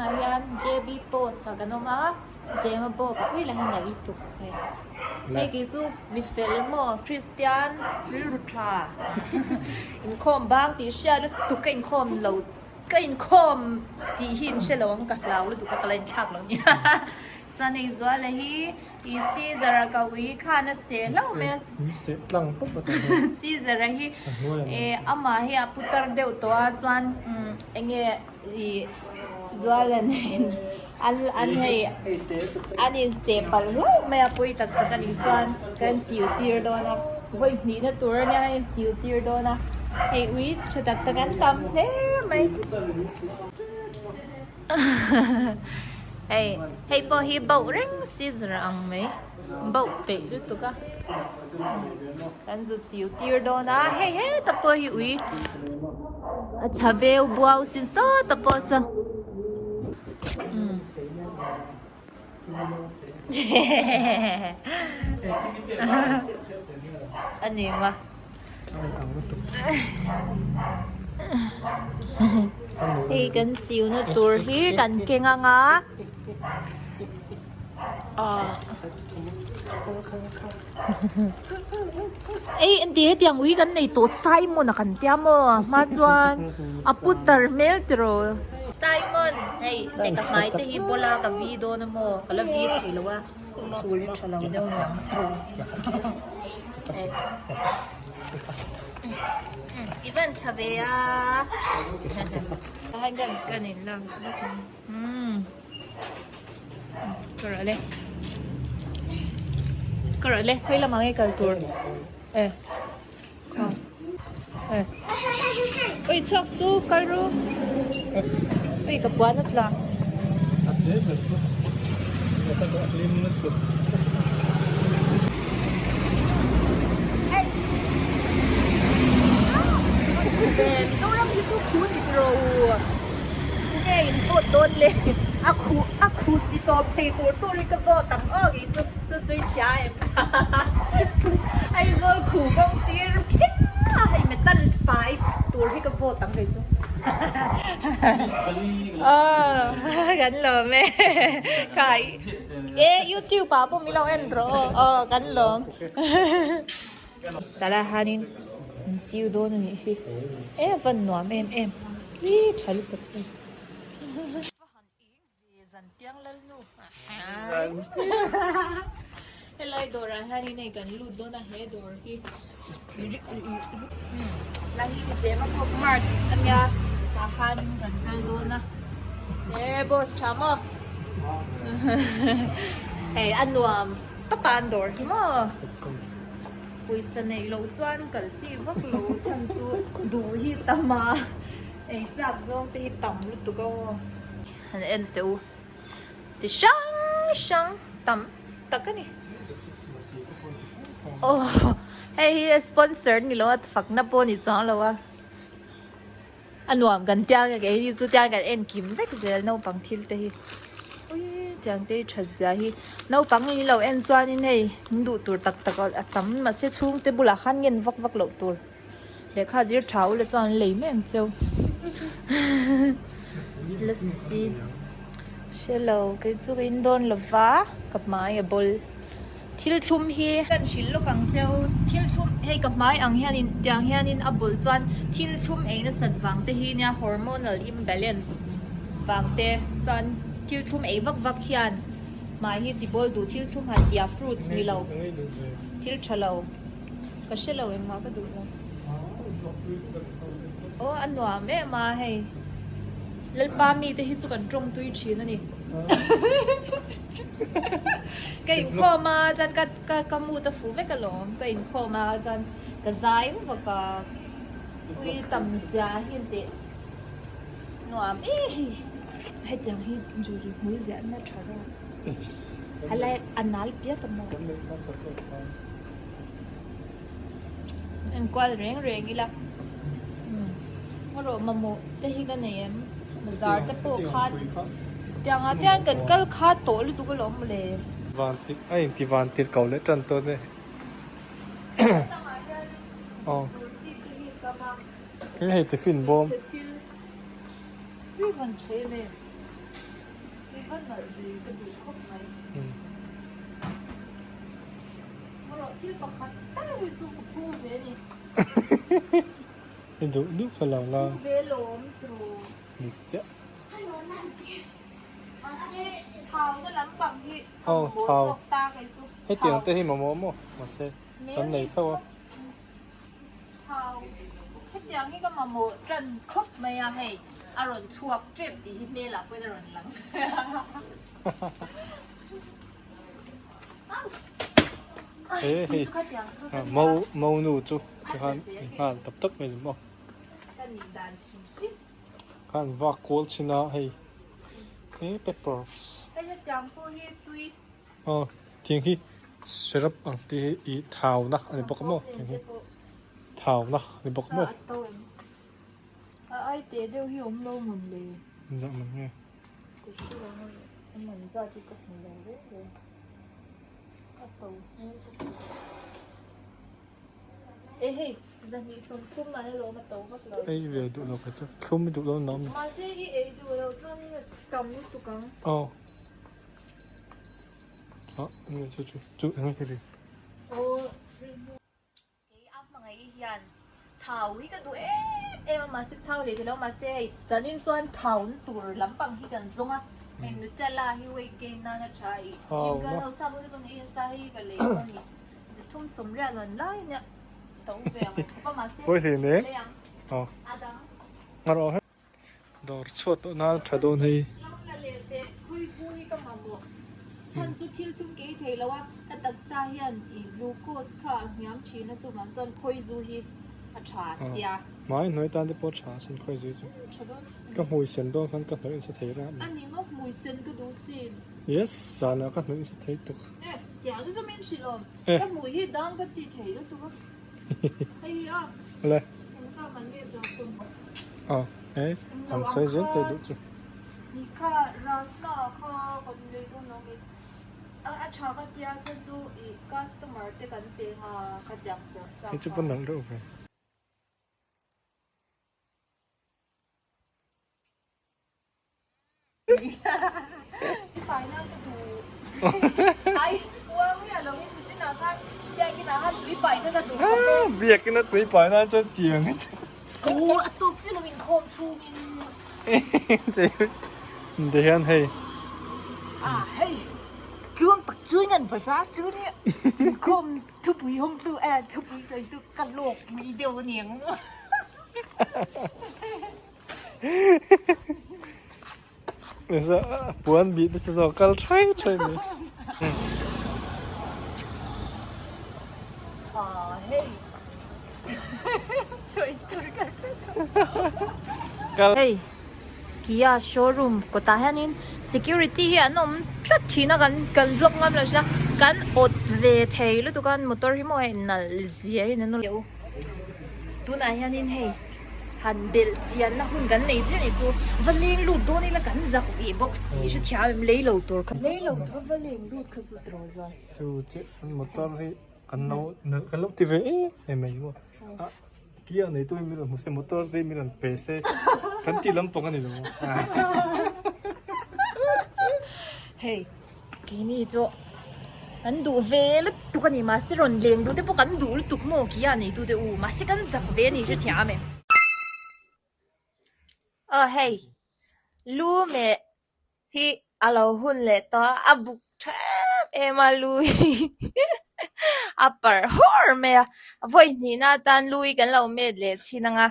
Tunah hian JB Post ah kan awm a, Zema pawh ka ui la hi nalh lutuk hei. Hei kei chu mi fel maw Kristian rilru tha inkhawm bang tih hriat lutuk ka inkhawm lo ka inkhawm tih hi in hre lo ang ka hlau lutuk a ka la inthlak lo nia. Chuan hei Zuala hi Ih Caesar a ka ui khan a che hlauh mai a. Caesar a hi amah hi a putar deuh tawh a chuan eng nge ih Zuala nen an an hei an inseh palh hlauh mai a pawi tak tak a nih chuan kan chiu tir dawn a vawi hnihna tur ania a inchiu tir dawn a hei ui tha tak tak an tam hle mai. Hei hei pawh hi bauh reng scissor ang mai bauh peih lutuk a kan zu chiu tir dawn a hei heta pawh hi ui a tha veu buau sin sawta pawh saw a ni maw. Hei kan chiu na tur hi kan keng ang a Ei engti hetiang ui kan nei tawh Simon a kan tia maw hma chuan a putar hmel tiraw Simon hei te ka hmai te hi bawla ka vi dawn a maw ka la vi thei lo a chhul hi tha lo deuh ang I van tha ve a kan in lam umm ka rawh le ka rawh le khawi lamah nge kal tur e e ui chhuak chu kal ru ui ka puan a tla. Mizoram hi chu khu ni tiraw u. Nge in vote dawn le a khu a khu ti tawp thei tur tur hi ka vote ang aw kei chu chu chu i hria em Aizawl khu kawng sir phiah a hei metal fai tur hi ka vote ang kei chu aw kan lawm e kai e youtube ah pawh min lo en rawh aw aw kan lawm Tah lai hianin an chiu dawn a nih hi e a van nuam em em hi tha lutuk hei. Va han eng ve zan tiang lal nu helai dawrah hianin hei kan lut dawn a he dawr hi lai hi zema pawh mart ania tah hianin kan kal dawn a e boss tha maw hei a nuam tawp a an dawr hi maw. Pawisa neih loh chuan kal chi vak lo chhan chu duh hi tam a, ei chak zawng te hi tam lutuk a aw. Han en teh u, ti hrang hrang tam tak a ni. Aw hei hi a sponsor ni lo a fakna pawh ni chuang lo a, A nuam kan tia ka kei hi chu tiang kan en kim vek zel naupang thil te hi ui tiang te hi that zia hi naupang ni lo en chuanin hei in duh tur tak tak a tam mahse chhungte bulah khan ngen vak vak loh tur lehkha zir tha ula chuan an lei mai ang cheu lasi hrelo kei chu ka in dawn lova ka hmai a bawl. Thil thlum hi kan hrilh lawk ang cheu, thil thlum hei ka hmai ang hianin tiang hianin a bul chuan thil thlum ei nasat vang te hi nia hormonal imbalance vang te chuan thil thlum ei vak vak hian hmai hi ti bawl duh thil thlum han tia fruits ni lo thil tha lo ka hre lo engmah ka duh lo aw a nuam em a hei Lalpa mite hi chu kan tawng tui thin a ni. Ka inkhawm a chuan ka ka ka mood a fuh vek alawm ka inkhawm a chuan ka zai vak a ui tam zia hi an tih nuam e hei hetiang hi zu zu hmul ziah na tha rawh a lai a nal piap a maw enkual reng reng ila ngarawh mamawh te hi ka nei em bazar te pawh khan tiang ah te hian kan kal kha tawh lutuk alawm mawle. Van tir a inti van tir ko leh tan tawh te aw hei tiffin bawm. va nalh ve ka duh khawp mai. Erawh thil pakhat tal hi chu ka phu ve a ni. I duh duh kha lo la. Phu ve lawm turu. Ni chiah. Mahse thau na lampang hi a mamawh zawk ta kei chu. Hetiang te hi mamawh maw? Mahse kan nei tho a. Thau hetiang hi ka mamawh tan khawp mai a hei a rawn chhuak tep tih hi hmelah pawhin a rawn lang. He hei mau mau nu chu tikhan nghal tap tap mai ni maw. Khan vak kual chhin a hei he peppers. Hei hetiang pawh hi tui. Aw tiang hi syrup ang te hi ih thauna a ni bawk a maw tiang hi thauna a ni bawk a maw. A ai teh deuh hi awm lo mawn le. Zah man nge. Ka hre lo a a man zat hi ka hmu lo reng reng. A to hmel ka ti. E hei zahnih sawmthum man alawm a to vak lo. Ei ve duh lo kha chu thlum i duh lo na awm. Mahse i ei duh loh chuan in a tam lutuk ang. Aw. Ah nge chu chu chu eng nge ri. Aw. Kei a hmangaih hian thau hi ka duh em em a mahse thau leh theilo mahse hei zanin chuan thau na tur lampang hi kan zawng a hei Nutella hi weight gain nan a tha i gym kal ho sa bawk te pawn ei nasa hei ka lei pawh a ni thum sawmriat rawn lai nia to ve ang khawp a mahse lei ang a dang. Dawr chhuat tawh nan tha dawn hei. Ram la leh teh khawi fu hi ka mamawh. Chhan chu thil chhung kei thei lo a, ka taksa hian i glucose kha a hniam thin a chuvang chuan khawi zu hi a tha tia. Hmai hnuai tan te pawh tha sin khawi zu chu. Tha dawn. Ka hmui sen dawn khan ka hnawih nasa thei rah mai. A ni maw hmui sen ka duh sin. Yes, zanah ka hnawih nasa thei tuk. E, tiang chu min hrilh awm. Ka hmui hi dang ka ti thei lutuk a. Hei hi a. Le. Engzah man nge zawk tum. Aw, e, an sawi zel teh duh chu. Ni kha Rasna kha kan lei dawn lo nge. A a tha ka tia chhan chu i customer te kan pe nga ka tiang siam sa kha. Hei chu va nalh reuh ve. Biakina tui pai nan chuan tiang hi chu. Ti hian hei. Puan bih nasa zawk kal thai thai mai. Hei Kia showroom kawtah hianin security hi an awm tlat thin a kan kan vlog ngam lo thin a kan awt ve thei lutuk a motor hi maw hei nalh zia in an awm tunah hianin hei. Han belh chianna hun kan nei chiah ni chu va leng lut dawn ila kan zak ve bawk si hrethiam em lei lo tur kha lei lo tur va leng lut kha chu tiraw chuan. Chu chiah motor hi kan lo kan lo ti ve em em mai maw a kia nei tu hi min rawn hmu se motor te hi min rawn pe se kan tih lampang a ni lo maw. Hei Keini chu kan duh ve lutuk a ni mahse rawn leng duh te pawh kan duh lutuk maw khi a neitu te u mahse kan zak ve a ni hrethiam em. Aw hei lu meh hi a lo hun leh tawh a a buk tha em em a lu hi a parh hawr mai a vawi hnihna atan lu hi kan lo met leh chhin ang a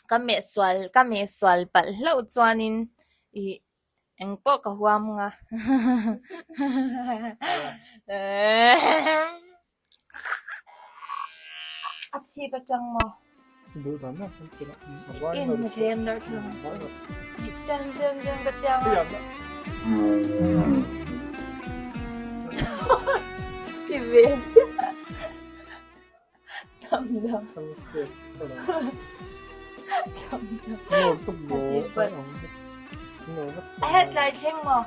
ka meh sual ka meh sual palh hlauh chuanin ih. Eng pawh ka huam nga. A chhip atang maw? In tlem darh thil ang chu. Tan tan tan ka tiang a. Ti ve chiah. Tam dam. Tam dam. A het lai thleng maw?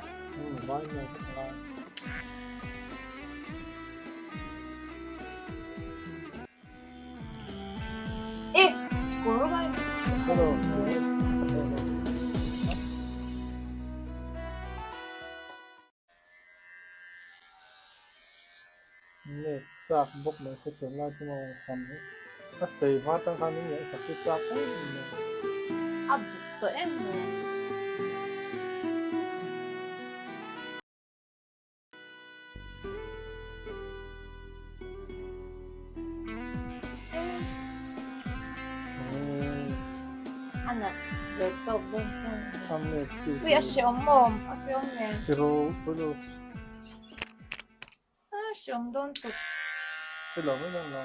E, kawr vai. Nge chak bawk mai se tunlai chu maw sam hi a sei hma tang khan in ngaihsak chu chak em em mai. A buk tawh em mai a. A nat ve tawk dawn chuan. Ui a hreawm maw a hreawm nen. A hreawm dawn tuk. Chilo mai dawn lo.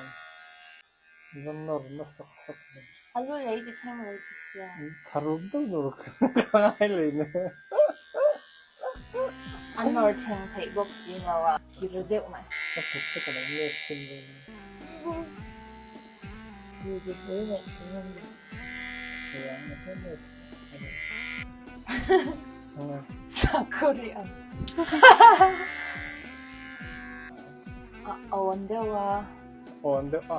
Va nawr na sak sak lo. A lu lei ti thleng lo ti sia. Tharum deuh nawr ka ngai lei ne. A nawr thleng theih bawk si lo a, kir deuh mah se. Ka kut te ka lo let thin dawn a. Zu pui leh thin a ni. Hei ang a hian let a ni. Sakawri ang. A awn deuh a. Awn deuh a.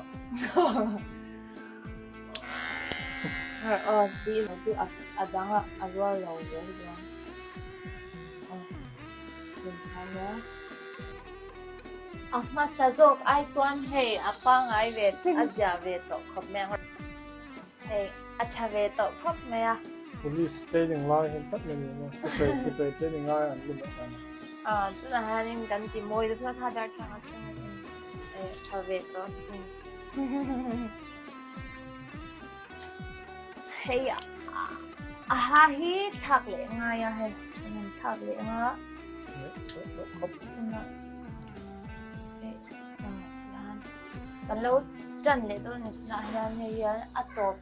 Aw tih lo chu a dang a a rual lo ve dawn. A hmasa zawk ai chuan hei a pangai ve a zia ve tawh khawp mai ang. Hei a tha ve tawh khawp mai a. Police training lai hian tlat mai ni maw? Sipai sipai training lai an lu leh dan. Aw chutah hianin kan ti mawi deuh tlat a darthlalang a chhung hian tha ve tawh asin. Hei a ha hi thlak leh ngai a hei an han thlak leh anga chungah kan lo tan leh dawn a ni tunah hian hei hian a tawp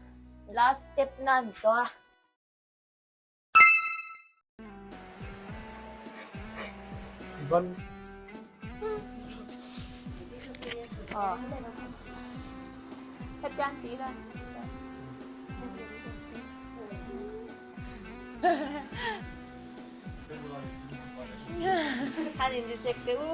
last step na a ni tawh a. Hetiang tih ila. Han in ti chek teh u.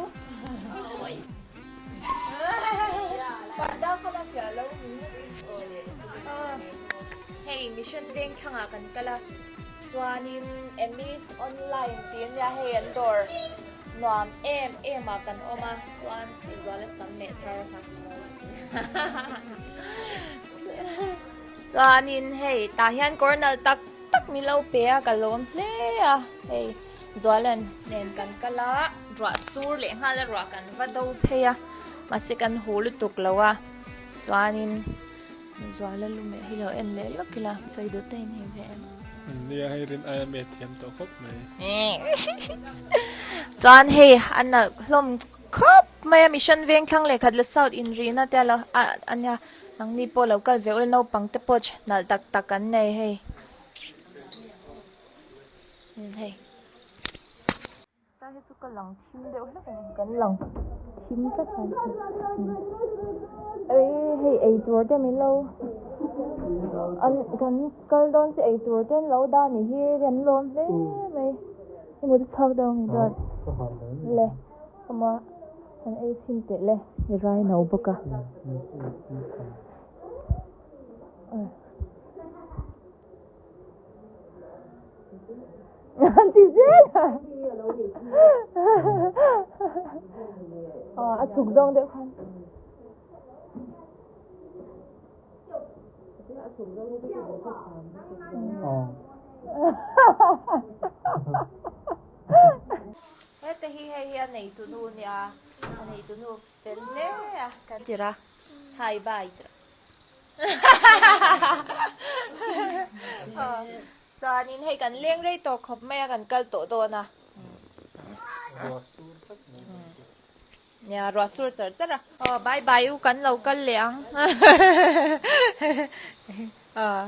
Hei mission veng thlangah kan kal a. Chuanin Emmy's Online tih ania hei an dawr nuam em em ah kan awm a chuan Inzuala sam meh thar kha chuanin hei tah hian kawr nalh tak tak min lo pe a ka lawm hle a hei Zualan nen kan kal a ruah sur leh nghal a ruah kan va do phei a mahse kan hu lutuk lo a chuanin. Zuala lu meh hi lo en leh lawk ila sawi duh te in hei ve em. Nia hei rin aia meh thiam tawh khawp mai. Chuan hei a nalh hlawm khawp mai a mission veng thlang leh khat la south in rihna te alo a nia nangni pawh lo kal ve ula naupang te pawh nalh tak tak an nei hei. Hei. Ta hi chu ka lang thim deuh hlek a ni kan lang thim tlat a ni ei hei ei tur te min lo an kan kal dawn chu ei tur te an lo dah a nih hi an lawm hle mai hei maw chu chhuak deuh a ni chuan le ama an ei chhin teh le i rai no bawk a. An ti zel a. A chhuk zawng deuh khan. Hete hi hei hi a neitu nu nia a neitu nu fel hle a kan tir a hi bye tir a. Chuanin hei kan leng rei tawh khawp mai a kan kal tawh dawn a. Nia ruah sur char char a. Aw bye bye u kan lo kal leh ang. Aw.